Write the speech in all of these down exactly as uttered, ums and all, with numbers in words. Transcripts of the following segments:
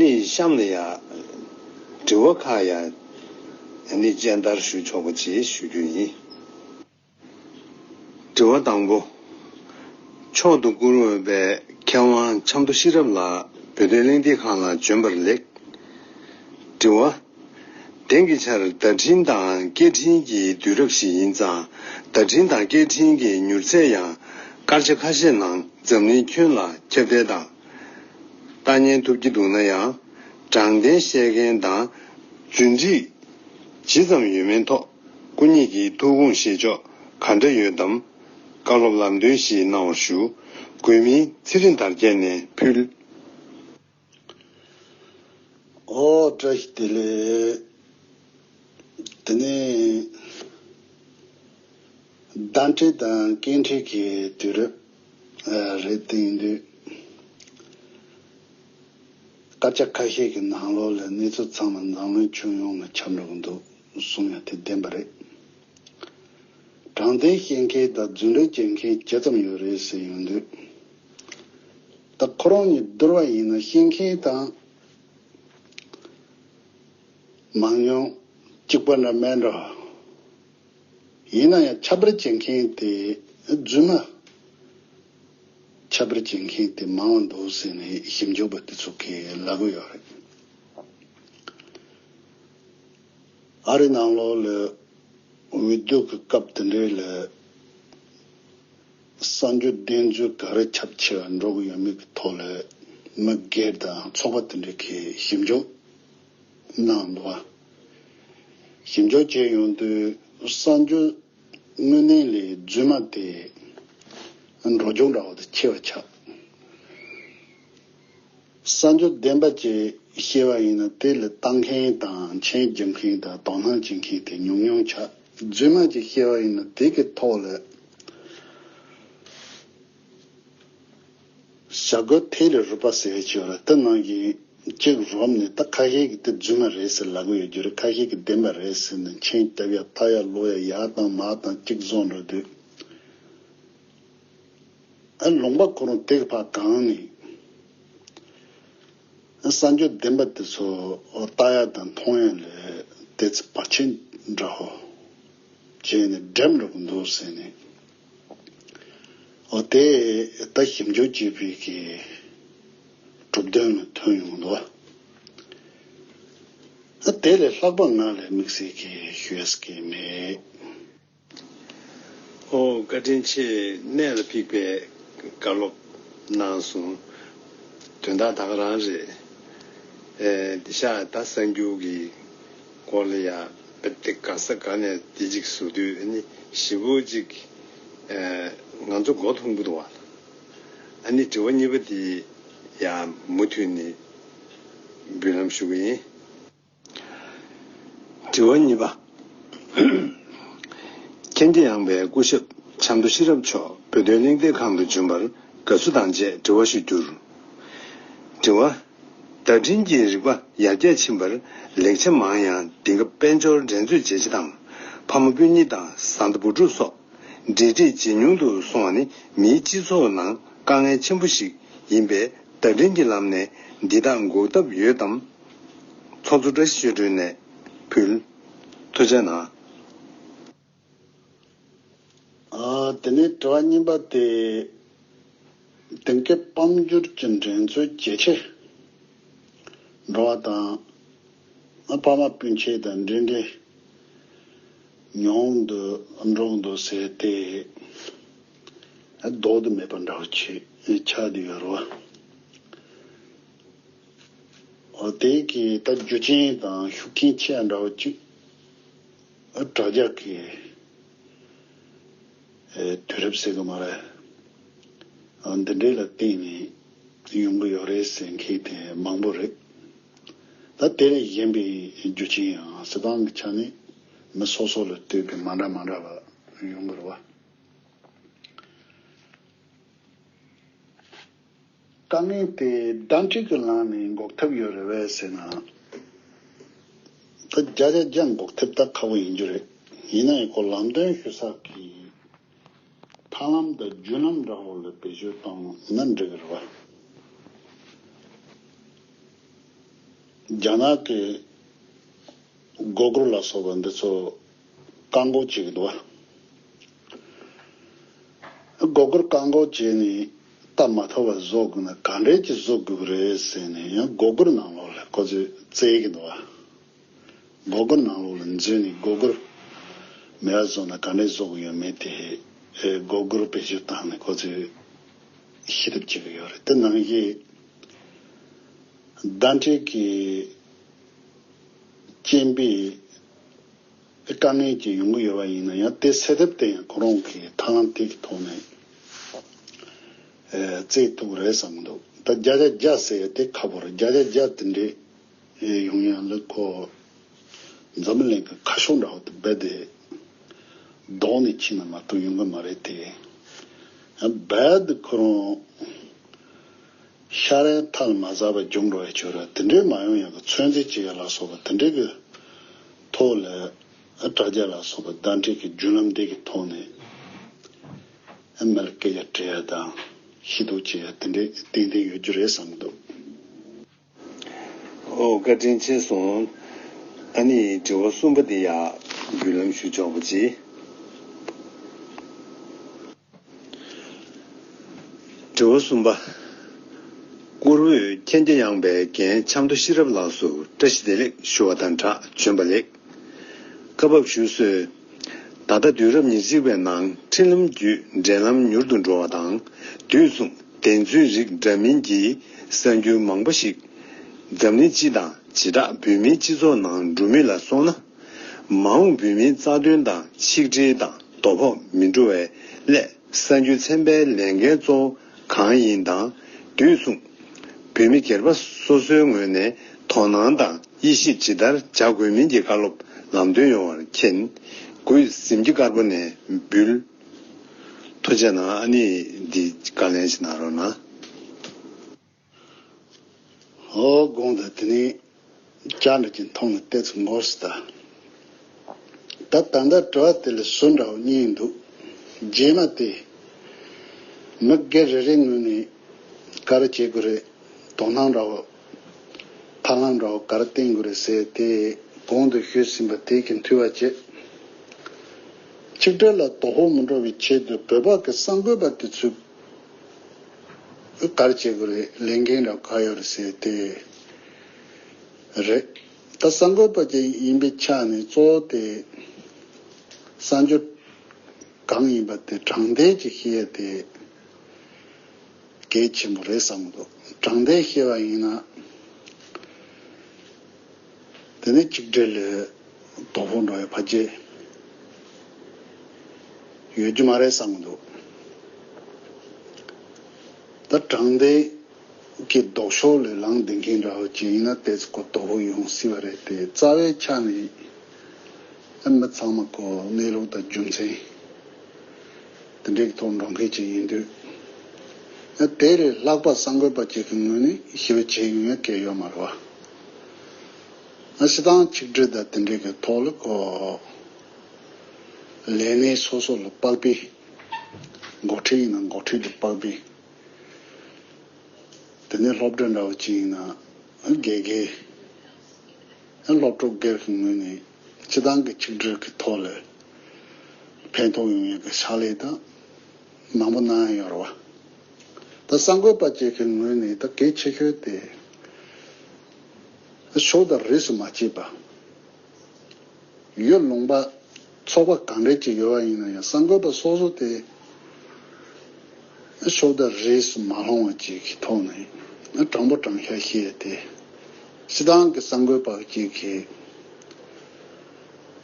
ནི་གཤམ་ལ་ཡང་དྲི་བ་ཁག་ཡང་ནི་སྤྱན་བསྟར་ཞུ་ཆོག་པ་ཅིག་ཞུ་རྒྱུ་ཡིན། དྲི་བ་དང་པོ། མཆོག་ཏུ་བཀུར་འོས་པའི་མཁས་དབང་ཆབ་མདོ་ཤེས་རབ་ལགས་བོད་དོན་གླེང་སྟེགས་ཁང་ལ་བྱོན་པར་ལེགས། དྲི་བ། དེང་གི་ཆར་བརྡ་འཕྲིན་དང་སྐད་འཕྲིན་གྱི་དུས་རབས་ཤིག་ཡིན་ཙང་། བརྡ་འཕྲིན་དང་སྐད་འཕྲིན་གྱི་མྱུར་ཚད་ཡང་སྐར་ཆ་ཁ་ཤས་ནང་འཛམ་གླིང་ཁྱོན་ལ་ཁྱབ་གདལ་དང་ལྟ་ཉན་ཐུབ་ཀྱི་འདུག་ན་ཡང་། དྲང་བདེན་བཤད་མཁན་དང་རྫུན་སྒྲིག་ཇི་ཙམ་ཡོད་མིན་ཐོག་སྐུ་ཉིད་ཀྱི་ཐུགས་དགོངས་བཞེས་ཕྱོགས་ག་འདྲ་ཡོད་དམ། བཀའ་སློབ་ལམ་སྟོན་ཞིག་གནང་བར་ཞུ། གུས་མིང་ཚེ་རིང་དར་རྒྱས་ནས་ཕུལ། ཨོ་བཀྲ་ཤིས་བདེ་ལེགས། དེ་ནས་བརྡ་འཕྲིན་དང་སྐད་འཕྲིན་གྱི་དུས་རབས་རེད་དེ་ཡིན་དུས། སྐར་ཆ་ཁ་ཤས་ཀྱི་ནང་ལོགས་ལ་གནས་ཚུལ་ཚང་མ་འཛམ་གླིང་ཁྱོན་ཡོངས་ལ་ཁྱབ་འགྲོ་གི་འདུག་གསུང་ཡ་དེ་བདེན་པ་རེད། དྲང་བདེན་བཤད་མཁན་དང་རྫུན་སྒྲིག་བྱེད་མཁན་ཇི་ཙམ་ཡོད་རེད་ཟེར་ཡོང་དུས། ད་ཁོ་རང་གཉིས་བསྡུར་བ་ཡིན་ན་བཤད་མཁན་དང་མང་ཉུང་གཅིག་པ་འདྲ་མེད་འགྲོ། ཡིན་ན་ཡང་ཁྱད་པར་བྱེད་མཁན་དེ་རྫུན་མ། ཁྱད་པར་བྱེད་མཁན་དེ་མང་བ་འདུག་ཟེར་ནས་ཞིབ་འཇུག་པ་དེ་ཚོ་གིས་ལབ་གི་ཡོད་རེད། ཨ་རི་ནང་ལོགས་ལ་འོས་བསྡུ་གི་སྐབས་དེ་འདྲའི་ལ་གསར་འགྱུར་བདེན་རྫུན་ག་རེ་ཁྱབ་ཆེ་བ་འགྲོ་གི་ཡོད་མེད་ཀྱི་ཐོག་ལ་མི་སྒེར་དང་ཚོགས་པ་དེ་འདྲ་གིས་ཞིབ་འཇུག་གནང་འདུག་བ། ཞིབ་འཇུག་བྱས་ཡོང་དུས་གསར་འགྱུར་དངོས་གནས་ལས་རྫུན་མ་དེ་འགྲོ་སྦྱོང་འདྲ་བོ་དེ་ཆེ་བ་ཆགས། གསར་འགྱུར་བདེན་པ་ཅིག་བཤད་པ་ཡིན་ན་དེ་ལ་ལྟ་མཁན་དང་མཆན་རྒྱག་མཁན་དང་དོ་སྣང་བྱེད་མཁན་དེ་ཉུང་ཉུང་ཆགས། རྫུན་མ་ཅིག་བཤད་པ་ཡིན་ན་དེ་གི་ཐོག་ལ་བྱ་རྒོད་ཐལ་ལེ་རུལ་པ་ཟེར་ཡ་ཅིག་ཡོད་རེད། དེ་ནང་གི་གཅིག་རོབ་ནས་ད་ཁ་ཤས་ཀྱིས་དེ་རྫུན་མ་རེད་ཟེར་ལབ་གི་ཡོད་རྒྱུ་རེད། ཁ་ཤས་ཀྱིས་བདེན་པ་རེད་ཟེར་ནས་མཆན་བཏབ་ཡ་ལྟ་ཡ་ཀློག་ཡ་ཡར་དང་མར་དང་གཅིག་བཟོ་འགྲོ་དུས། ཨ་ལུང་པ་ཁོ་རང་དེ་གི་ཕར་གང་ནས་གསར་འགྱུར་བདེན་པ་དེ་ཚོ་ལྟ་ཡ་དང་མཐོང་ཡ་ལས་དེ་ཚོ་བར་ཆད་འདྲ་བོ་བྱས་ནས་འགྲེམས་འགྲོ་གི་འདུག་ཟེར་ནས། ཨོ་དེ་ད་ཞིབ་འཇུག་བྱས་པའི་གི་གྲུབ་དོན་ལ་ཐོན་ཡོང་འདུག་བ། ཨ་དེ་ལས་ལྷག་པ་ང་ལ་དམིགས་བསལ་གྱི་ཞུ་ཡས་ཀྱི་མེད། ཨོ་བཀའ་དྲིན་ཆེ། གནད་ལ་འཕིགས་པའི་བཀའ་སློབ་གནང་སོང་། དོན་དག་ད་ག་རང་རེད། ཨེ་འདི་ཤག་ད་གསར་འགྱུར་གྱི་སྐོར་ལ་ཡ་དཔེ་དེ་ག་ས་ག་ནས་དེ་གཅིག་བཟོ་དུས་ཨ་ནི་ཞེ་པོ་གཅིག་ཨེ་ང་ཚོ་མགོ་འཐོམ་གི་འདུག་བ། ཨ་ནི་དྲི་བ་གཉིས་པ་དེ་ཡ་མུ་མཐུད་ནས་འབུལ་ལམ་ཞུ་གི་ཡིན། དྲི་བ་གཉིས་པ། མཁྱེན་བརྩེ་ཡངས་པའི་སྐུ་ཞབས་ཆབ་མདོ་ཤེས་རབ་མཆོག་བོད་དོན་གླེང་སྟེགས་ཁང་དུ་བྱོན་པར་དགའ་བསུ་དང་བཅས་དྲི་བ་ཞུ་རྒྱུར། དྲི་བ། བརྡ་འཕྲིན་གྱི་རིག་པ་ཡར་རྒྱས་ཕྱིན་པར་ལེགས་ཆ་མང་ཡང་དེང་སྐབས་དཔལ་འབྱོར་འགྲན་རྩོད་བྱེད་ཆེད་དང་ཕ་མ་སྤུན་ཉེ་དང་བཟའ་ཟླ་བུ་ཕྲུག་སོགས་འབྲེལ་འདྲིས་ཇེ་ཉུང་དུ་སོང་བ་ནི་མིའི་སྤྱི་ཚོགས་ནང་དཀའ་ངལ་ཆེན་པོ་ཞིག་ཡིན་པས་བརྡ་འཕྲིན་གྱི་ལམ་ནས་འདི་དག་འགོག་ཐབས་ཡོད་དམ། ཚོགས་གཙོ་བཀྲ་ཤིས་ཆོས་སྒྲོན་ནས་ཕུལ། ཐུགས་རྗེ་གནང་། ཨ་དེ་ནས་དྲི་བ་གཉིས་པ་དེ། དེང་སྐབས་དཔལ་འབྱོར་གྱི་འགྲན་རྩོད་ཇེ་ཆེ་འགྲོ་བ་དང་། ཨ་ཕ་མ་སྤུན་མཆེད་དང་འབྲེལ་འདྲིས་ཉུང་དུ་འགྲོ་གི་འདུག་ཟེར་ཏེ། ཨ་ལྡོག་ཏུ་མེད་པ་འདྲ་བོ་ཆེ་ཆགས་བསྡད་ཡོད་རེད་བ། འོ་དེ་གི་ད་རྒྱུ་རྐྱེན་དང་ཤུགས་རྐྱེན་ཆེ་བ་འདྲ་བོ་གཅིག་ཨ་དྲ་རྒྱ་གི་ཨེ་དུས་རབས་ཟེར་གི་མ་རེད། ཨ་འདི་འདྲའི་ལ་བརྟེན་ནས་ཡོང་གི་ཡོད་རེད་ཟེར་མཁན་དེ་མང་པོ་རེད། ད་དེ་ལས་གཞན་པའི་རྒྱུ་རྐྱེན་ཡང་སྲིད་ཏང་གི་ཆ་ནས་མི་སོ་སོ་ལ་ལྟོས་པའི་མ་འདྲ་མ་འདྲ་བ་ཡོང་གི་རེད་བ། དཀའ་ངལ་དེ་བརྡ་འཕྲིན་གྱི་ལམ་ནས་འགོག་ཐབས་ཡོད་རེད་པས་ཟེར་ན། ད་བརྒྱ་ཆ་བརྒྱ་འགོག་ཐབས་ད་ཁག་པོ་ཡིན་རྒྱུ་རེད། ཡིན་ན་ཡང་ཁོ་ལམ་སྟོན་ཞུ་ས་གི་ཐབས་ལམ་དང་བརྒྱུད་ལམ་འདྲ་བོ་ལ་བེད་སྤྱོད་བཏང་ན་འགྲིག་གི་རེད་པ། རྒྱ་ནག་གི་སྒོ་སྒོར་ལ་སོགས་པ་འདི་ཚོ་བཀག་འགོག་བྱེད་ཀྱི་འདུག་བ། སྒོ་སྒོར་བཀག་འགོག་བྱས་ནས་སྟབས་མ་ཐོབ་པ་བཟོ་དགོས་ན་ག་འདྲས་ཀྱིས་བཟོ་དགོས་ཀྱི་རེད་ཟེར་ནས། ཡང་སྒོ་སྒོར་ནང་ལོགས་ལ་ཁོ་ཚོས་བཙལ་གྱི་འདུག་བ། སྒོ་སྒོར་ནང་ལོགས་ལ་འཛུལ་ནས། སྒོ་སྒོར་མེད་པ་བཟོ་ན་ག་འདྲས་བཟོ་དགོས་ཡོད་མེད་དེ། ཨེ། སྒོ་སྒོར་བེད་སྤྱོད་བཏང་ནས་ཁོ་ཚོས་ཤེས་ཐབས་བྱེད་ཀྱི་ཡོད་རེད། དེ་ནང་བཞིན་བརྡ་འཕྲིན་གྱི་རྐྱེན་པས་དཀའ་ངལ་ཅིག་ཡོང་གི་ཡོད་པ་ཡིན་ན་ཡང་། དེ་སེལ་ཐབས་དེ་ཡང་ཁོ་རང་གི་ཐབས་ལམ་དེ་གི་ཐོག་ནས་ཨེ་བཙལ་ཐུབ་ཀྱི་རེད་བསམ་གྱི་འདུག་ད་བརྒྱ་ཆ་བརྒྱ་ཟེར་ཡ་དེ་ཁག་པོ་རེད། བརྒྱ་ཆ་བརྒྱ་དེ་འདྲས་ཡོང་ཡ་ལ་ཁོ་འཛམ་བུ་གླིང་གི་ཁ་ཕྱོགས་འདྲ་བོ་དེ་རྦད་དེ་ལྡོག་ནས་ཕྱིན་ན་མ་གཏོགས་ཡོང་གི་མ་རེད་དེ། རྦད་དེ་ཁོ་རང་ཤར་ཡ་ཐལ་མ་ཟ་བ་རྒྱུག་འགྲོ་ཡ་ཆོ་ར་དེ་འདྲས་མ་ཡོང་ཡ་གི་ཚོད་འཛིན་བྱེད་ཡ་ལ་སོགས་པ་དེ་འདྲས་གི་ཐོག་ལ། དྲ་རྒྱ་ལ་སོགས་པ་བརྡ་འཕྲིན་གྱི་བརྒྱུད་ལམ་འདི་གི་ཐོག་ནས་མི་ལ་སྐད་ཆ་དྲི་ཡ་དང་ཤེས་རྟོགས་བྱེད་ཡ་དེ་འདྲས་ཏན་ཏན་ཡོད་རྒྱུ་རེད་བསམ་གྱི་འདུག་ཨོ། བཀའ་དྲིན་ཆེ་སོང་། ཨ་ནི་དྲི་བ་གསུམ་པ་དེ་ཡ་བརྒྱུད་ལམ་ཞུ་ཆོག་པ་ཅི། དྲི་བ་གསུམ་པ། བཀུར་འོས་མཁྱེན་རྒྱ་ཡངས་པའི་རྒན་ཆབ་མདོ་ཤེས་རབ་ལགས་སུ་བཀྲ་ཤིས་བདེ་ལེགས་ཞུ་བ་དང་སྦྲགས་བྱོན་པ་ལེགས། སྐབས་བབ་ཞུ་སྲོལ། ད་ལྟ་དུས་རབས་ཉེར་གཅིག་པའི་ནང་འཕྲིན་ལམ་བརྒྱུད་འབྲེལ་ལམ་མྱུར་དུ་འགྲོ་བ་དང་། དུས་མཚུངས་བདེན་རྫུན་རིགས་འདྲ་མིན་གྱི་གསར་འགྱུར་མང་པོ་ཞིག་འཛམ་གླིང་སྤྱི་དང་བྱེ་བྲག་བོད་མིའི་སྤྱི་ཚོགས་ནང་འགྲོ་མུས་ལ་སོང་ན། མ་འོངས་བོད་མིའི་རྩ་དོན་དང་ཆིག་སྒྲིལ་དང་དོ་ཕོག་མི་འགྲོ་བའི་སླད། གསར་འགྱུར་ཚན་པའི་ལས་འགན་གཙོ་བོ་གང་ཡིན་དང་། དུས་མཚུངས་བོད་མི་སྒེར་པ་སོ་སོའི་ངོས་ནས་དོ་སྣང་དང་དབྱེ་ཞིབ་ཇི་ལྟར་བྱ་དགོས་མིན་གྱི་བཀའ་སློབ་ལམ་སྟོན་ཡོང་བར་མཁྱེན། གུས་གཟིམ་རྒྱ་དཀར་པོ་ནས་འབུལ། ཐུགས་རྗེ་གནང་། ཨ་ནི་འདི་བཀའ་ལན་ཞིག་གནང་རོགས་གནང་། ཨོ། དགོངས་དག་དེ་ནས་བཅར་འདྲི་གྱི་མཐོང་ནས་ཏོག་ཙམ་འགོར་སོང་ད། ད་ད་ལྟ་དྲི་བ་དེ་ལ་ཟུར་འདྲ་བོ་གཉིས་འདུག་རྗེས་མ་དེ་མི་སྒེར་རེ་རེའི་ངོས་ནས་ག་རེ་བྱེད་དགོས་རེད། དོ་སྣང་འདྲ་བོ། ཐབས་ལམ་འདྲ་བོ་ག་རེ་བསྟེན་དགོས་རེད་ཟེར་དེ་གོང་དུ་ཞུས་ཟིན་པ་དེ་གི་མཐུད་པ་བྱེད། ཆིག་སྒྲིལ་ལ་དོ་ཕོག་མི་འགྲོ་བའི་ཆེད་དུ་བོད་པ་གི་གསར་འགོད་པ་དེ་ཚོས་ག་རེ་བྱེད་དགོས་རེད། ལས་འགན་འདྲ་ག་ཡོད་རེད་ཟེར་དེ་རེད། ད་གསར་འགོད་པ་ཅིག་ཡིན་པའི་ཆ་ནས་གཙོ་བོ་དེ་གསར་འགྱུར་གང་ཡིན་པ་དེ་དྲང་བདེན་ཅིག་བཤད་ཡ་དེ་གལ་ཆེན་པོ་རེད་བསམ་གྱི་འདུག་དྲང་བདེན་བཤད་པ་ཡིན་ན། དེ་ནས་ཆིག་སྒྲིལ་ལ་དོ་ཕོག་འགྲོ་ཡ་ཕལ་ཆེར་ཡོད་རྒྱུ་མ་རེད་བསམ་གྱི་འདུག་ད་དྲང་བདེན་གྱི་ལྡོག་ཕྱོགས་ལ་ལངས་བསྡད་མཁན་འདྲ་བོ་ཅིག་ཡིན་ན་དེ་ཚོ་ཁོ་དོ་ཕོག་ཡོང་སྲིད་པ་རེད་དེ། རྩ་བའི་ཆ་ནས་ཨ་མི་ཚང་མ་ཁོ་གནས་ལུགས་དང་རྒྱུ་མཚན་དེ་འདྲའི་ཐོག་འགྲོ་མཁན་ཅིག་ཡིན་དུས། ཨ་དེ་ལས་ལྷག་པ་གསར་འགོད་པ་ཅིག་གི་ངོས་ནས་ཞིབ་བྱེད་ཡོང་ཡ་གལ་ཡོད་མ་རེད་བ། ཨ་སྤྱིར་བཏང་ཆིག་སྒྲིལ་དང་དེ་འདྲའི་གི་ཐོག་ལ་ཁོ་ལས་སྣེ་སོ་སོ་ལ་དཔག་པའི། འགོ་ཁྲིད་ཡིན་ན་འགོ་ཁྲིད་ལ་དཔག་པའི། དེ་ནས་སློབ་གྲྭ་འདྲ་བོ་ཅིག་ཡིན་ན་དགེ་རྒན། སློབ་ཕྲུག་སྒེར་གྱི་ངོས་ནས་སྤྱི་བཏང་གི་ཆིག་སྒྲིལ་གྱི་ཐོག་ལ་ཕན་ཐོགས་ཡོང་ཡག་གི་ཕྱག་ལས་དང་མང་པོ་གནང་ཡོད་རེད་བ། ད་གསར་འགོད་པ་བཅས་ཀྱི་ངོས་ནས་ད་གལ་ཆེ་ཤོས་དེ་ཕྱོགས་དང་རིས་སུ་མ་ཆད་པ། ཡུལ་ལུང་པ་ཚོགས་པ་གང་འདྲ་ཅིག་ཡོད་པ་ཡིན་ན་ཡང་གསར་འགོད་པ་སོ་སོ་དེ་ཕྱོགས་དང་རིས་སུ་མ་ལྷུང་བ་ཅིག་གི་ཐོག་ནས་དྲང་པོ་དྲང་བཞག་བཤད་དེ། སྤྱིར་བཏང་གི་གསར་འགོད་པ་ཅིག་གི་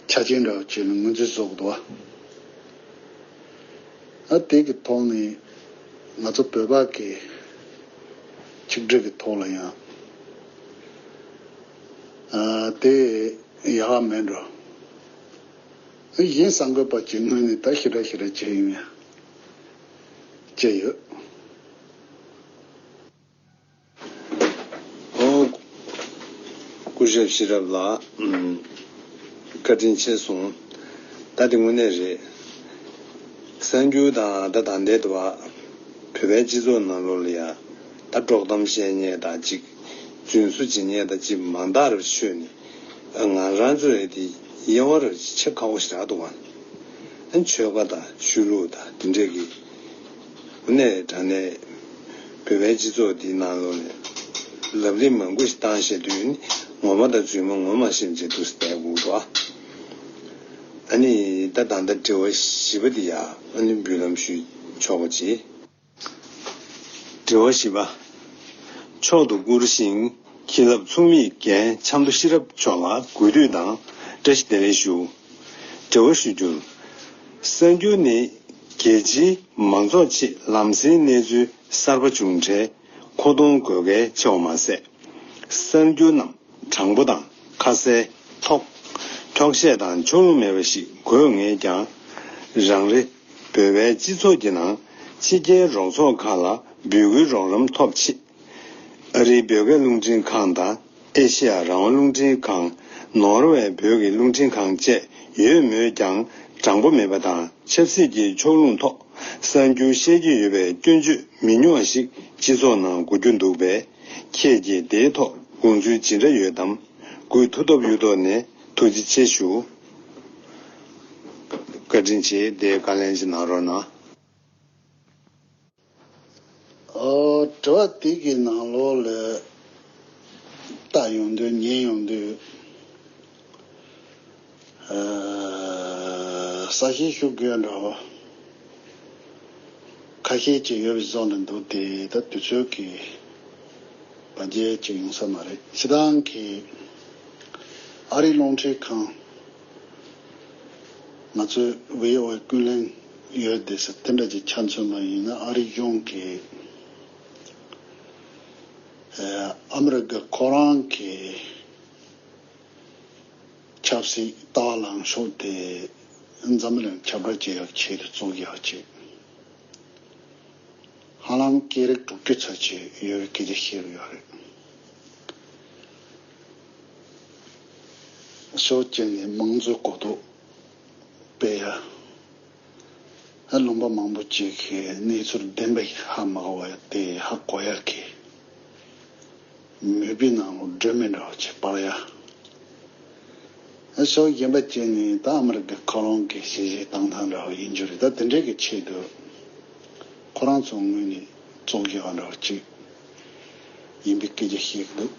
ཆ་རྐྱེན་འདྲ་བོ་ཅིག་ལ་ངོས་འཛིན་བཟོ་གི་འདུག་བ། ཨ་དེ་གི་ཐོག་ནས་ང་ཚོ་བོད་པ་གི་ཆིག་སྒྲིལ་གི་ཐོག་ལ་ཡང་ཨ་དེ་ཡག་མེད་འགྲོ། གཞན་གསར་འགོད་པ་ཅིག་ངོས་ནས་ད་ཞེ་དྲག་ཞེ་དྲག་བྱས་ཡོང་ཡ་བྱས་ཡོད། ཨོ། སྐུ་ཞབས་ཤེས་རབ་ལགས། ཨུམ། བཀའ་དྲིན་ཆེ་སོང་། ད་དེ་དངོས་གནས་རེད། གསར་འགྱུར་དང་ད་ད་ལྟའི་དུ་བ། བོད་པའི་སྤྱི་ཚོགས་ནང་ལོགས་ལ་ཡ། ད་དཀྲོག་གཏམ་བཤད་མཁན་དང་གཅིག་རྫུན་བཟོ་བྱེད་མཁན་དང་ཅིག་མང་དག་རབ་ཆོས་ནི་ང་རང་ཚོ་རེད་དེ་དབྱེ་བ་རབ་ཆེ་ཁག་པོ་ཞིག་རག་འདུག་བ། ཨ་ནི་ཆོལ་ཁ་དང་ཆོས་ལུགས་དང་དེ་འདྲས་ཀྱི་དངོས་གནས་དྲང་གནས་བོད་པའི་སྤྱི་ཚོགས་འདིའི་ནང་ལོགས་ནས་ལབ་གླེང་མང་པོ་ཞིག་བཏང་བཤད་དུས་ནི་ངོ་མ་དང་རྫུན་མ་ངོ་མ་ཤེས་བྱེད་འདུག་སེ་བསྡད་དགོས་འདུག་ཨ། ཨ་ནི་ད་ད་ལྟ་དྲི་བ་བཞི་པ་འདི་ཡ་ཨ་ནི་འབུལ་ལམ་ཞུས་ཆོག་པ་བྱེད། དྲི་བ་བཞི་པ། མཆོག་ཏུ་བཀུར་ཞིང་བྱིན་རླབས་མཚུངས་མེད་རྒན་ཆབ་མདོ་ཤེས་རབ་མཆོག་ལ་གུས་འདུད་དང་བཀྲ་ཤིས་བདེ་ལེགས་ཞུ། དྲི་བ་ཞུ་རྒྱུར། གསར་འགྱུར་ནི་རྒྱལ་སྤྱིའི་མང་ཚོགས་ཆེད་ལམ་སེང་གནས་ཚུལ་གསར་པ་བྱུང་འཕྲལ་མཁོ་གཏོང་དགོས་གལ་ཆེ་བ་མ་ཟད། གསར་འགྱུར་རྣམས་དྲང་པོ་དང་ཁ་གསལ། ཐོག་འཁྱོག་བཤད་དང་ཕྱོགས་ལྷུང་མེད་པ་ཞིག་དགོས་ངེས་ཀྱང་། རང་རེ་བོད་པའི་སྤྱི་ཚོགས་ཀྱི་ནང་ཕྱི་རྒྱལ་རོགས་ཚོགས་ཁག་ལ་འབོད་སྐུལ་རོགས་རམ་ཐོབ་ཆེད། ཨ་རིའི་བོད་སྐད་རླུང་འཕྲིན་ཁང་དང་ཨེ་ཤེ་ཡ་རང་དབང་རླུང་འཕྲིན་ཁང་། ནོར་ཝེ་བོད་ཀྱི་རླུང་འཕྲིན་ཁང་བཅས་ཡོད་མོད་ཀྱང་། དྲང་པོ་མེད་པ་དང་ཆབ་སྲིད་ཀྱི་ཕྱོགས་ལྷུང་ཐོག་གསར་འགྱུར་བཤད་ཀྱི་ཡོད་པའི་སྐྱོན་བརྗོད་མི་ཉུང་བ་ཞིག་སྤྱི་ཚོགས་ནང་གོ་རྒྱུ་འདུག་པས། ཁྱེད་ཀྱིས་དེའི་ཐོག་དགོངས་ཚུལ་ཇི་འདྲ་ཡོད་དམ། གུས་ཐུགས་སྟོབས་ཡུལ་ཐོག་ནས་ཐུགས་རྗེ་ཆེ་ཞུ། བཀའ་དྲིན་ཆེ། དེ་བཀའ་ལན་ཞིག་གནང་རོགས་གནང་། ཨོ། དྲི་བ་དེ་གི་ནང་ལོགས་ལ་ལྟ་ཡོང་དུས་ཉན་ཡོང་དུས། ཨ། གསལ་བཤད་ཞུ་དགོས་འདྲ་བོ་ཁ་ཤས་ཅིག་ཡོད་པའི་བཟོ་འདྲ་འདུག་སྟེ། ད་དུས་ཚོད་ཀྱི་བར་ཆད་ཅིག་ཡོང་ས་མ་རེད། སྤྱིར་བཏང་གི་ཨ་རིའི་རླུང་འཕྲིན་ཁང་ང་ཚོའི་བྷི་ཨོ་ཨེ་ཀུན་གླེང་ཡོད་དེ་ཟེར་དེ་འདྲ་ཅིག་ཆ་མཚོན་པ་ཡིན་ན། ཨ་རིའི་གཞུང་གིས་ཨ། ཨ་མི་རི་ཀ་ཁོ་རང་གི་ཆབ་སྲིད་ལྟ་བ་ལངས་ཕྱོགས་དེ་འཛམ་གླིང་ཁྱབ་བསྒྲགས་བྱེད་ཡག་ཆེད་དུ་བཙུགས་ཡག་ཅིག་ཧ་ལམ་སྐད་རིགས་དྲུག་ཅུ་ཙམ་ཅིག་ཡོད་པའི་སྐད་ཆ་བཤད་ཀྱི་ཡོད་རེད། ཕྱོགས་གཅིག་ནས་དམངས་གཙོའི་གོ་རྟོགས་སྤེལ་ཡ། ལུང་པ་མང་པོ་ཅིག་གི་གནས་ཚུལ་བདེན་པ་ཧ་མ་གོ་བ་དེ་ཧ་གོ་ཡ་གི་མོས་པའི་ནང་ལོགས་སྒྲོན་མེ་འདྲ་བོ་ཅིག་སྤར་ཡ། ཕྱོགས་གཞན་པ་ཅིག་ནས་ད་ཨ་མི་རི་ཀའི་ཁོ་རང་གི་ཞི་བྱེད་བཏང་སྟངས་འདྲ་བོ་ཡིན་རྒྱུ་རེད། ད་དེ་འདྲའི་གི་ཆེད་དུ་ཁོ་རང་ཚོའི་ངོས་ནས་བཙུགས་ཡ་འདྲ་བོ་ཅིག་ཡིན་པའི་སྐད་ཆ་བཤད་ཀྱི་འདུག་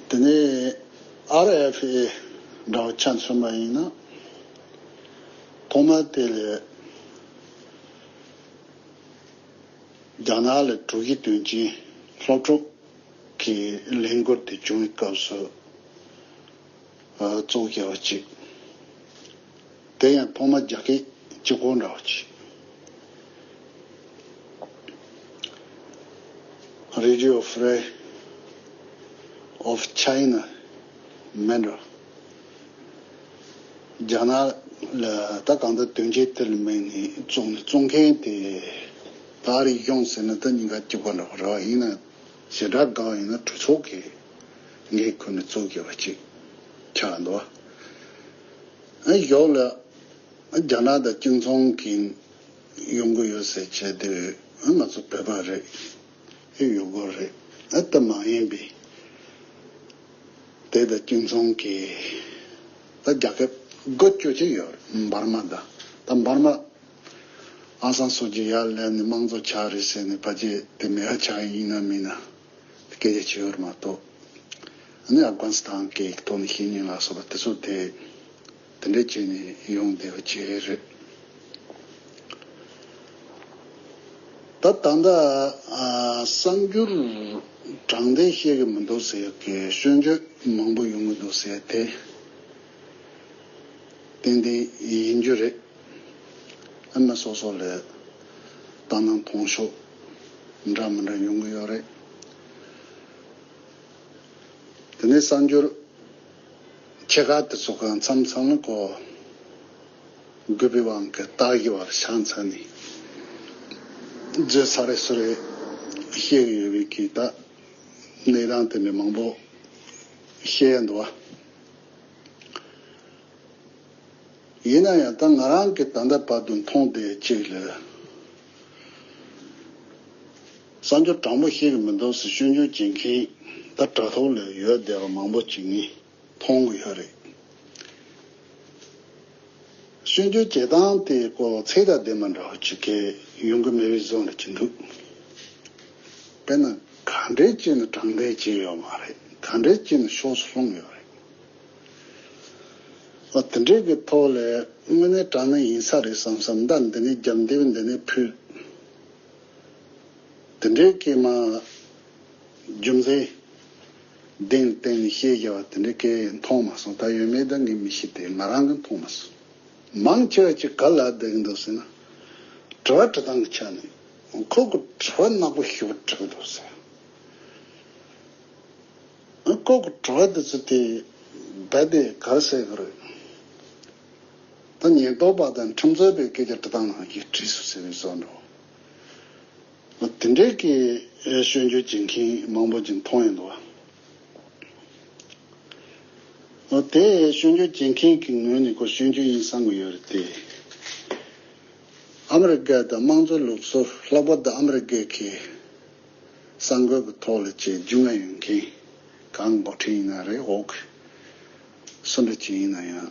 དེ་ནས་ཨར་ཨེཕ་ཨེ་འདྲ་བོ་ཆ་མཚོན་པ་ཡིན་ན། ཐོག་མར་དེ་ལས་རྒྱ་ནག་ལ་དྲུག་བཞི་དོན་རྐྱེན་སློབ་ཕྲུག་གི་ལས་འགུལ་དེ་བྱུང་བའི་སྐབས་སུ། ཨ། བཙུགས་ཡག་ཅིག་དེ་ཡང་ཐོག་མ་རྒྱ་སྐད་གཅིག་པོ་འདྲ་བོ་ཅིག Radio Free of China མིན་འགྲོ། རྒྱ་ནག་ལ་ད་གང་ལྟར་དོན་རྐྱེན་དེ་ལ་དམིགས་ནས་བཙུགས་ནས་བཙུགས་མཁན་དེ་ད་ཨ་རིའི་གཞུང་ཟེར་ན་ད་གཉིས་ཀ་གཅིག་པ་འདྲ་བོ་རེད་བ། ཡིན་ན་ཞེ་དྲག་དགའ་བ་ཡིན་ན་གྲོས་ཚོགས་ཀྱི་འགན་ཁུར་ནས་བཙུགས་ཡོད་པ་ཅིག་ཆགས་འདུག་བ། ཨ། གཞུག་ལ་རྒྱ་ནག་དང་གཅིག་མཚུངས་ཀྱི་ཡོང་གི་ཡོད་ཟེར་བྱས་དེ། ཨ། ང་ཚོ་བོད་པ་རེད། ཨེ། ཡུལ་སྐོར་རེད། ཨ། ད་མ་ཡིན་པའི་དེ་དང་གཅིག་མཚུངས་ཀྱི་ད་རྒྱལ་ཁབ་དགུ་བཅུ་ཅིག་ཡོད་རེད། འབར་མ་དང་། ད་འབར་མ་ཨང་སང་སུ་ཅི་ཡར་སླེབས་ནས་དམངས་གཙོ་ཆགས་རེད་ཟེར་ནས་ཕལ་ཆེར་དེ་མེད་པ་ཆགས་ཡིན་ན་མིན་ན་སྐད་ཆ་བྱེད་ཡོད་མ་གཏོགས། ཨ་ནི་ཨབ་གྷ་ནི་སི་ཐན་གྱི་ཐོག་ནས་ཤེས་ཉེན་ལ་སོགས་པ་དེ་ཚོ་དེ་དེ་འདྲས་བྱས་ནས་ཡོང་བསྡད་པ་བྱས་རེད། ད་ད་ལྟ་ཨ་གསར་འགྱུར་དྲང་བདེན་བཤད་ཀྱི་མི་འདུག་ཟེར་གྱི་སྐྱོན་བརྗོད་མང་པོ་ཡོང་གི་འདུག་ཟེར་དེ་ཏན་ཏན་ཡིན་རྒྱུ་རེད། ཨ་མི་སོ་སོ་ལ་ལྟ་སྣང་མཐོང་ཕྱོགས་འདྲ་མི་འདྲ་ཡོང་གི་ཡོད་རེད། དེ་ནས་གསར་འགྱུར་ཆེ་ཁག་དེ་ཚོ་གང་མཚམས་མཚམས་ལ་ཀོ། རྒུད་པའི་དབང་གིས་ལྟ་གི་བར་ཤང་ཚ་ནི་བརྗོད་ས་རེ་སུ་རེ་བཤད་ཀྱི་ཡོད་པའི་གི་ད་གནས་སྟངས་དེ་འདྲ་མང་པོ་བཤད་ཡ་འདུག་བ། ཡིན་ན་ཡང་ད་ང་རང་གི་ད་ལྟ་བར་དུ་མཐོང་དེ་གཅིག་ལ། གསར་འགྱུར་དྲང་པོ་ཤེས་ཀྱི་མི་འདུག་ཟེར་སྐྱོན་བརྗོད་བྱེད་མཁན་ད་དྲ་ཐོག་ལ་ཡོད་བསྡད་པ་མང་པོ་ཅིག་ངས་མཐོང་གི་ཡོད་རེད། སྐྱོན་བརྗོད་བྱེད་སྟངས་དེ་ཀོ་ཚད་དང་ལྡན་པ་འདྲ་བོ་ཅིག་གས་ཡོང་གི་མེད་པའི་བཟོ་འདྲ་ཅིག་འདུག་དཔེར་ན་ག་འདྲས་བྱས་ནས་དྲང་བདེན་བྱས་ཡོད་མ་རེད། ག་འདྲས་བྱས་ནས་ཕྱོགས་སུ་ལྷུང་ཡོད་རེད། ཨ་དེ་འདྲས་ཀྱི་ཐོག་ལ་དངོས་གནས་དྲང་གནས་ཡིན་ས་རེད་བསམ་བསམ་མདའ་འདི་ནས་རྒྱབ་འདེབས་འདི་ནས་ཕུད། དེ་འདྲའི་སྐད་མ་རྒྱུ་མཚན་གདེང་བསྟན་ནས་བཤད་བཞག་པ་དེ་འདྲའི་སྐད་མཐོང་མ་སོང་། ད་ཡོད་མེད་ད་ངས་མི་ཤེས་ཏེ་ང་རང་གིས་མཐོང་མ་སོང་། མང་ཆེ་བ་ཅིག་ག་ལ་བསྡད་ཀྱི་འདུག་ཟེར་ན། དྲི་བ་དྲི་སྟངས་ཀྱི་ཆ་ནས་ཁོ་གི་དྲི་བ་ནག་པོ་ཞེ་པོ་དྲི་གི་འདུག་ཟེར། ཁོ་གི་དྲི་བ་འདི་ཚོ་དེ་རྦད་དེ་ག་རེ་ཟེར་གི་རེད། ད་ཉེན་རྟོག་པ་དང་ཁྲིམས་རྩོད་པའི་སྐད་ཆ་དྲི་སྟངས་ནང་བཞིན་བྲིས་སོང་ཟེར་བའི་བཟོ་འདྲ་བོ། དེ་འདྲའི་གི་སྐྱོན་བརྗོད་བྱེད་མཁན་མང་པོ་ཅིག་མཐོང་ཡོང་འདུག་བ། དེ་སྐྱོན་བརྗོད་བྱེད་མཁན་གྱི་ངོས་ནས་ཁོ་སྐྱོན་བརྗོད་ཡིན་བསམ་གི་ཡོད་རེད་དེ། ཨ་མི་རི་ཀ་དང་དམངས་གཙོའི་ལུགས་སྲོལ་ལྷག་པར་དུ་ཨ་མི་རི་ཀའི་གི་གསར་འགོད་ཀྱི་ཐོག་ལ་བྱས་རྒྱུས་མངའ་ཡོད་མཁན་གང་འགོ་ཁྲིད་ཡིན་ན་རེད། འོག་གི་སུ་འདྲ་ཅིག་ཡིན་ན་ཡང་།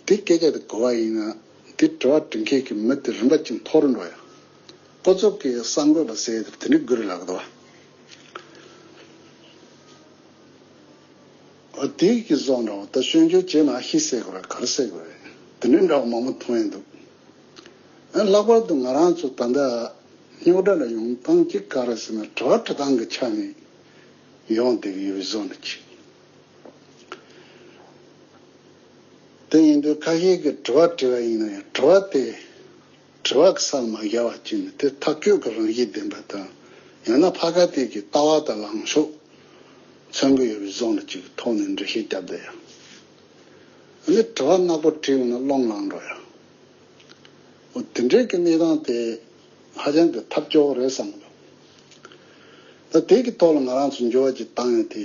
དེ་སྐད་ཆ་དེ་གོ་བ་ཡིན་ན་དེ་དྲི་བ་དྲི་མཁན་གྱི་མི་དེ་རིམ་པ་ཅིག་མཐོ་རུ་འགྲོ་ཡ། ཁོ་ཚོ་གི་གསར་འགོད་པ་ཟེར་དེ་དེ་འདྲ་དགོས་རེད་ལབ་གི་འདུག་བ། འོ་དེ་གི་བཟོ་འདྲ་བོ་ད་སྐྱོན་བརྗོད་བྱེད་མ་ཤེས་ཟེར་དགོས་ར་ག་རེ་ཟེར་དགོས་རེད། དེ་འདྲའི་འདྲ་བོ་མང་པོ་མཐོང་ཡོང་འདུག་ཨ་ལྷག་པར་དུ་ང་རང་ཚོ་ད་ལྟ་རྙོག་དྲ་ལ་ཡོང་སྟངས་གཅིག་ག་རེ་ཟེར་ན་དྲི་བ་དྲི་སྟངས་ཀྱི་ཆ་ནས་ཡོང་བསྡད་ཀྱི་ཡོད་པའི་བཟོ་འདྲ་ཅིག་དེ་ཡིན་དུས་ཁ་ཤས་ཀྱིས་དྲི་བ་དྲི་བ་ཡིན་ན་ཡང་དྲི་བ་དེ་དྲི་བ་གི་སར་མ་བཞག་པ་ཅིག་ནས་དེ་ཐག་གཅོད་ཀྱི་རང་བཞིན་ལྡན་པ་དང་ཡང་ན་ཕ་ག་དེ་གི་ལྟ་བ་དང་ལངས་ཕྱོགས་མཚོན་གྱི་ཡོད་པའི་བཟོ་འདྲ་ཅིག་གི་ཐོག་ནས་འགྲེལ་བཤད་བརྒྱབ་བསྡད་ཡ། ཨ་ནི་དྲི་བ་ནག་པོ་དྲིས་ཡོང་ན་རླུང་ལངས་འགྲོ་ཡ། འོ་དེ་འདྲའི་གི་གནས་སྟངས་དེ་ཧ་ཅང་གི་ཐབས་སྐྱོ་བོ་རེད་བསམ་གི་འདུག་ད་དེ་གི་ཐོག་ལ་ང་རང་ཚོ་འགྱུར་བ་ཅིག་བཏང་ཡ་དེ་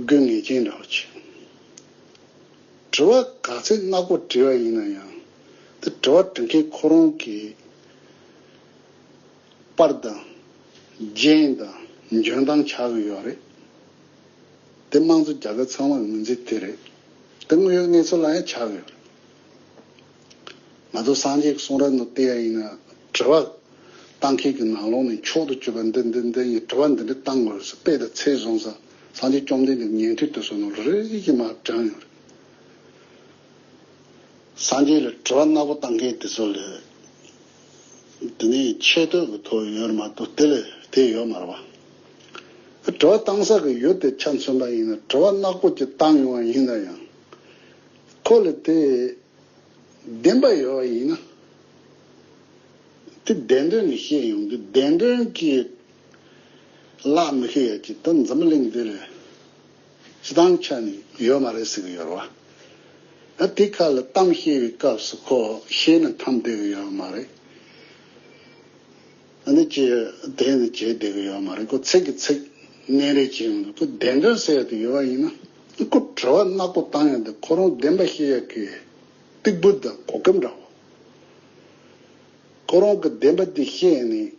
དགོས་ངེས་ཅན་འདྲ་བོ་ཅིག་དྲི་བ་ག་ཚད་ནག་པོ་དྲིས་པ་ཡིན་ན་ཡང་དེ་དྲི་བ་དྲི་མཁན་ཁོ་རང་གི་པར་དང་རྒྱན་དང་འཇོན་ཐང་ཆགས་ཀྱི་ཡོད་རེད། དེ་དམངས་གཙོ་རྒྱལ་ཁབ་ཚང་མར་ངོས་འཛིན་དེ་རེད། དེ་དངོས་ཡོད་གནས་ཚུལ་ལ་ཡང་ཆགས་ཀྱི་ཡོད་རེད། ང་ཚོ་སངས་རྒྱས་ཀྱི་གསུང་རབ་ནང་བལྟས་ཡ་ཡིན་ན་དྲི་བ་བཏང་མཁན་གྱི་ནང་ལོགས་ནས་མཆོག་ཏུ་གྱུར་པ་འདི་འདི་འདི་ཡིན། དྲི་བ་འདི་འདྲ་བཏང་དགོས་ཟེར་དཔེ་དང་ཚིག་བཟུང་ས་སངས་རྒྱས་བཅོམ་ལྡན་འདས་ཀྱི་ཉན་ཐོས་དེ་ཚོ་ནང་རེ་རེ་བཞིན་མར་དྲངས་ཡོད་རེད། སངས་རྒྱས་ལ་དྲི་བ་ནག་པོ་བཏང་མཁན་དེ་ཚོ་ལ་དེ་ནས་ཆེ་བསྟོད་ཀྱི་ཐོག་ཡོད་མ་གཏོགས་དེ་ལས་དེ་ཡོད་མ་རེད་བ། དྲི་བ་བཏང་ས་གི་ཡུལ་དེ་ཆ་མཚོན་པ་ཡིན་ན་དྲི་བ་ནག་པོ་ཅིག་བཏང་ཡོང་བ་ཡིན་ན་ཡང་ཁོ་ལ་དེ་བདེན་པ་ཡོད་པ་ཡིན་ན་དེ་བདེན་དོན་ནས་བཤད་ཡོང་དུས་བདེན་དོན་གྱི་ལག་མི་ཤེས་ཡ་ཅིག་ད་འཛམ་བུ་གླིང་འདི་ལ་སྤྱི་བཏང་ཆ་ནས་ཡོད་མ་རེད་ཟེར་གི་ཡོད་རེད་བ། ཨ་དེ་ཁ་ལ་གཏམ་བཤད་པའི་སྐབས་སུ་ཁོ་ཤེས་ནས་འཐམས་བསྡད་གི་ཡོད་མ་རེད། ཨ་ནི་ཅི་དེ་ནི་བྱེད་བསྡད་གི་ཡོད་མ་རེད། ཁོ་ཚིག་གི་ཚིག་སྣེ་རེ་བྱེད་ཡོང་དུས་ཁོ་བདེན་དོན་ཟེར་ཡ་དེ་ཡོད་པ་ཡིན་ན་ཁོ་དྲི་བ་ནག་པོ་བཏང་ཡ་དེ་ཁོ་རང་བདེན་པ་བཤད་ཡ་གི་སྟེགས་བུ་དང་གོ་སྐབས་འདྲ་བོ། ཁོ་རང་གི་བདེན་པ་དེ་བཤད་ནས།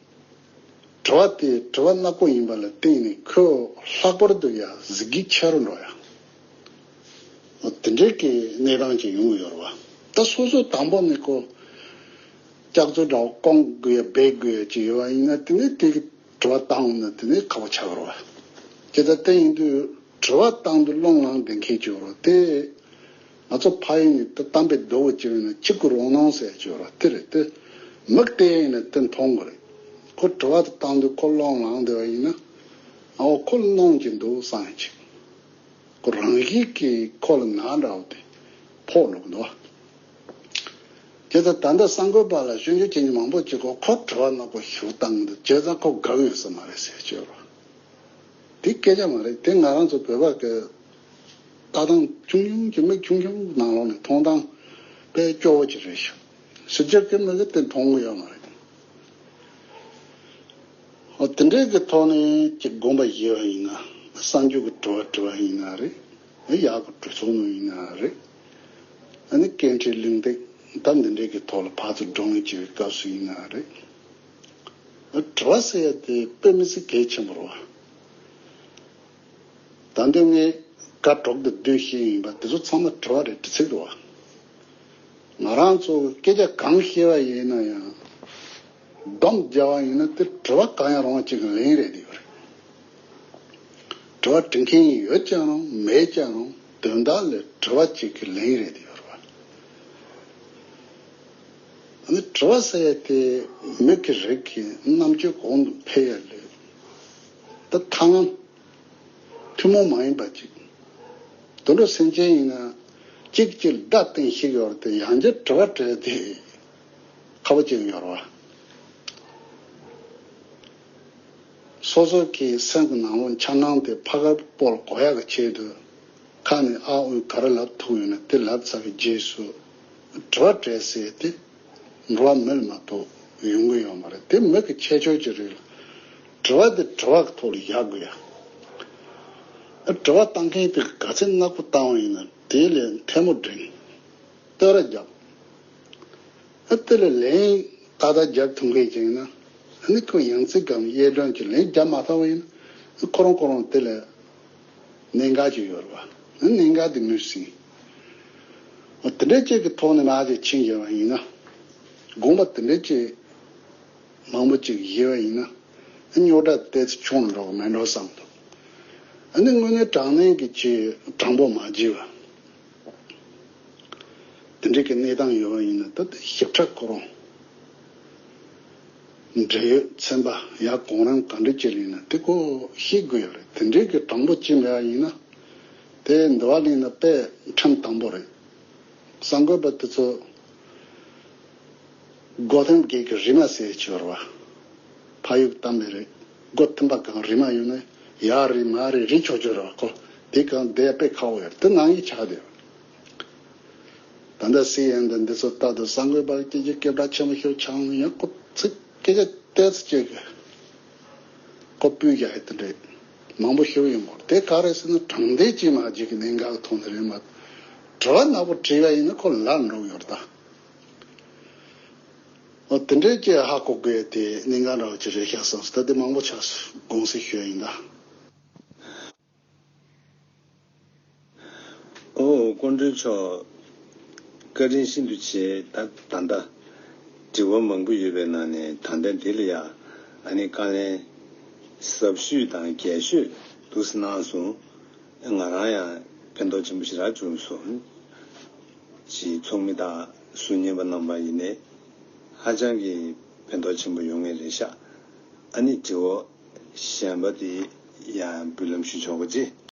དྲི་བ་དེ་དྲི་བ་ནག་པོ་ཡིན་པ་ལ་བརྟེན་ནས་ཁོས་ལྷག་པར་དུ་ཡང་གཟི་བརྗིད་ཆེ་རུ་འགྲོ་ཡ། འོ་དེ་འདྲའི་གི་གནས་སྟངས་ཅིག་ཡོང་གི་ཡོད་རེད་བ། ད་སོ་སོ་དང་པོ་ནས་ཁོ་སྐྱག་རྫུན་འདྲ་བོ་སྐོང་དགོས་ཡ་འབད་དགོས་ཡ་ཅིག་ཡོད་པ་ཡིན་ན་དེ་ནས་དེ་གི་དྲི་བ་བཏང་འོང་ན་དེ་ནས་ཁག་པོ་ཆགས་ཀྱི་རེད་བ། ཇི་ལྟར་དེ་ཡིན་དུས་དྲི་བ་བཏང་དུས་རླུང་ལངས་བསྡད་མཁན་ཅིག་ཡོད་རེད་དེ། ང་ཚོ་ཕ་ཡུལ་ནས་ད་གཏམ་དཔེ་རྡོ་བོ་བྱས་ན་ཁྱི་གུ་རོ་སྣང་ཟེར་ཡ་ཅིག་ཡོད་རེད་དེ་རེད་དེ། མིག་བལྟས་ཡིན་ན་དེ་མཐོང་གི་རེད། ཁོ་དྲི་བ་དེ་བཏང་དུས་ཁོ་རླུང་ལངས་བསྡད་པ་ཡིན་ན། ཨའོ་ཁོ་ལ་གནོང་གི་འདུག་བསམ་ཡ་ཅིག་ཁོ་རང་བཞིན་གྱིས་ཁོ་ལ་ན་འདྲ་བོ་དེ་ཕོག་འགྲོ་གི་འདུག་དེ་ལྟར་ད་ལྟ་གསར་འགོད་པ་ལ་སྐྱོན་བརྗོད་བྱེད་མཁན་མང་པོ་ཅིག་གིས་ཁོ་དྲི་བ་ནག་པོ་ཞེ་པོ་བཏང་གི་འདུག་བྱས་ཙང་ཁོ་དགའ་གི་ཡོད་ས་མ་རེད་ཟེར་གྱི་ཡོད་རེད། དེ་སྐད་ཆ་མ་རེད། དེ་ང་རང་ཚོ་བོད་པ་གི་ལྟ་སྟངས་ཆུང་ཆུང་གི་མིག་ཆུང་ཆུང་ནང་ལོགས་ནས་མཐོང་སྟངས་དཔེ་སྐྱོ་བོ་ཅིག་རེད་ཤག་ཕྱི་རྒྱལ་གྱི་མི་གིས་དེ་མཐོང་གི་ཡོད་མ་རེད། འོ་དེ་འདྲའི་གི་ཐོག་ནས་ཅིག་དགོངས་པ་བཞེས་པ་ཡིན་ན་གསར་འགྱུར་གྱི་དྲི་བ་དྲི་བ་ཡིན་ན་རེད། ཡག་གི་གྲོས་ཚོགས་ནང་ཡིན་ན་རེད། ཨ་ནི་སྐད་འཕྲིན་གླེང་སྟེགས་ད་འདི་འདྲའི་གི་ཐོག་ལ་ཕར་ཚུར་བགྲོ་གླེང་བྱེད་པའི་སྐབས་སུ་ཡིན་ན་རེད། དྲི་བ་ཟེར་ཡ་དེ་དཔེ་མི་སྲིད་གལ་ཆེན་པོ་རེད་བ། ད་འདི་ངས་དགའ་གྲོགས་དང་བདུན་བཤད་ཡིན་པ་དེ་ཚོ་ཚང་མ་དྲི་བ་རེད། དྲི་ཚིག་རེད་བ། ང་རང་ཚོ་སྐད་ཆ་གང་བཤད་པ་ཡིན་ན་ཡང་སྡོམ་རྒྱག་པ་ཡིན་ན་དེ་དྲི་བ་གང་ཡང་རུང་བ་གཅིག་གི་ལན་རེད་འདུག་རེད། དྲི་བ་དྲི་མཁན་ཡོད་ཀྱང་རུང་མེད་ཀྱང་རུང་དོན་དག་ལ་དྲི་བ་གཅིག་གི་ལན་རེད་འདུག་རེད་བ། ཨ་ནི་དྲི་བ་ཟེར་ཡ་དེ་མི་གི་རིགས་ཀྱི་རྣམ་དཔྱོད་གོང་དུ་འཕེལ་ཡ་ལས་ད་ཐང་ཐུན་མོང་མ་ཡིན་པ་ཅིག་དུད་འགྲོ་སེམས་ཅན་ཡིན་ན་གཅིག་གཅིག་ལ་བརྡ་བསྟན་ཤེས་ཡོད་རེད་དེ། ཡང་བསྐྱར་དྲི་བ་དྲིས་དེ་ཁག་པོ་ཅིག་ཡོད་རེད་བ། སོ་སོ་གི་སེམས་ཀྱི་ནང་ལོགས་འཆར་སྣང་དེ་ཕ་གར་སྤོ་ལ་གོ་ཡག་གི་ཆེད་དུ་ཁ་ནས་ཨ་ཨུ་ག་རེ་ལབ་ཐུབ་ཡོད་ན་དེ་ལབ་ཚར་བའི་རྗེས་སུ་དྲི་བ་དྲིས་ཟེར་དེ་འགྲོ་བ་མི་ལ་མ་གཏོགས་ཡོང་གི་ཡོད་མ་རེད། དེ་མི་གི་ཁྱད་ཆོས་ཅིག་རེད། དྲི་བ་དེ་དྲི་བ་གི་ཐོག་ལ་བཞག་དགོས་ཡ། དྲི་བ་བཏང་མཁན་དེ་ག་ཚད་ནག་པོ་བཏང་བ་ཡིན་ན་དེ་ལས་ཐལ་མོ་སྒྲིལ། བསྟོད་ར་རྒྱབ། ཨ་དེ་ལ་ལན་ཏག་ཏག་རྒྱབ་ཐུབ་མཁན་ཅིག་ཡིན་ན། ཨ་ནི་ཁོ་ཡང་རྩིས་སྒང་གཡས་གྲོན་གྱི་ལན་རྒྱབ་མ་ཐུབ་པ་ཡིན་ན། ཁོ་རང་ཁོ་རང་དེ་ལ་གནད་འགག་ཅིག་ཡོད་རེད་བ། ཨ་གནད་འགག་དེ་མི་སྲིད། འོ་དེ་འདྲ་ཅིག་གི་ཐོག་ནས་མར་ཅིག་ཕྱིན་བཞག་པ་ཡིན་ན། དགོངས་པ་དེ་འདྲ་ཅིག་མང་པོ་ཅིག་བཞེས་པ་ཡིན་ན། ཨ་རྙོག་དྲ་ཏོག་ཙམ་ཆུང་འགྲོ་གི་མེད་འགྲོ་བསམ་འདུག་ཨ་ནི་དངོས་གནས་དྲང་གནས་ཀྱི་ཅིག་དྲང་པོ་མ་བྱས་པ། དེ་འདྲའི་གི་གནས་སྟངས་ཡོད་པ་ཡིན་ན་ད་ལྟ་ཞིབ་ཕྲ་ཁོ་རང་འབྲེལ་ཡོད་ཚན་པ་ཡང་གོང་རིམ་ག་འདྲ་ཅིག་ལ་ཡིན་ན་དེ་ཁོ་ཤེས་དགོས་ཡོད་རེད། དེ་འདྲའི་གི་དྲང་པོ་ཅིག་མེད་པ་ཡིན་ན་དེ་འདི་བ་ལ་ཡིན་ན་དཔེ་ཁྲིམས་དམ་པོ་རེད། གསར་འགོད་པ་དེ་ཚོ་སྒོ་ཐེམ་བརྒྱད་ཀྱི་རིལ་མ་ཟེར་གྱི་ཡོད་རེད་བ། ཕ་ཡུལ་གཏམ་དཔེ་རེད། སྒོ་ཐེམ་པ་གང་རིལ་མ་ཡོད་ན་ཡར་རིལ་མར་རིལ་རིལ་ཆོག་ཆོག་རེད་བ། ཁོ་དེ་གང་བསྡད་དཔེ་ཁག་པོ་ཡོད་རེད། དེ་ནང་བཞིན་ཆགས་བསྡད་ཡོད། ད་ལྟ་སི་ཨེན་དང་འདི་ཚོ་ལྟ་དུས་གསར་འགོད་པ་སྐད་ཆ་སྐད་གྲགས་ཆེན་པོ་ཞིག་ཆགས་ཡོང་ཡང་ཁོ་ཚིག་སྐད་ཆ་ཏོག་ཙམ་ཅིག་གི་ཁོ་སྤུས་ཀྱང་ཧེ་དེ་འདྲས་མང་པོ་ཞིག་ཡོང་གི་རེད། དེ་ག་རེ་ཟེར་ན་དྲང་བདེན་ཅིག་མ་བྱེད་ཀྱི་གནད་འགག་གི་ཐོག་ནས་རེད་མ། དྲི་བ་ནག་པོ་དྲིས་པ་ཡིན་ན་ཁོ་ལར་འགྲོ་གི་ཡོད་རེད་ད། འོ་དེ་འདྲས་ཀྱི་ཧ་གོ་དགོས་དེ་གནད་འགག་འདྲ་བོ་ཅིག་རེད་ཤག་བསམ་སོང་། ད་དེ་མང་པོ་ཆགས་སོང་། དགོངས་སེལ་ཞུ་ཡ་ཡིན་ད། ཨོ་སྐུ་མགྲོན་མཆོག་བཀའ་དྲིན་ཤིན་ཏུ་ཆེ། ད་ད་ལྟ་དྲི་བ་མང་པོ་ཡོད་པའི་ནང་ནས་ད་ལྟ་འདི་ལ་ཡ་ཨ་ནི་བཀའ་ལན་ཟབ་ཤོས་དང་རྒྱས་ཤོས་འདུག་སེ་གནང་སོང་། ང་རང་ཡང་ཕན་ཐོགས་ཆེན་པོ་ཞེ་དྲག་བྱུང་སོང་། ཅིག་ཚོགས་མི་དང་ཟུར་ཉན་པ་རྣམ་པ་ཡིན་ནའི་ཧ་ཅང་གི་ཕན་ཐོགས་ཆེན་པོ་ཡོང་ངེས་རེད་ཤག་ཨ་ནི་དྲི་བ་གཞན་པ་དེ་ཡང་འབུལ་ལམ་ཞུ་ཆོག་གི་ཅི།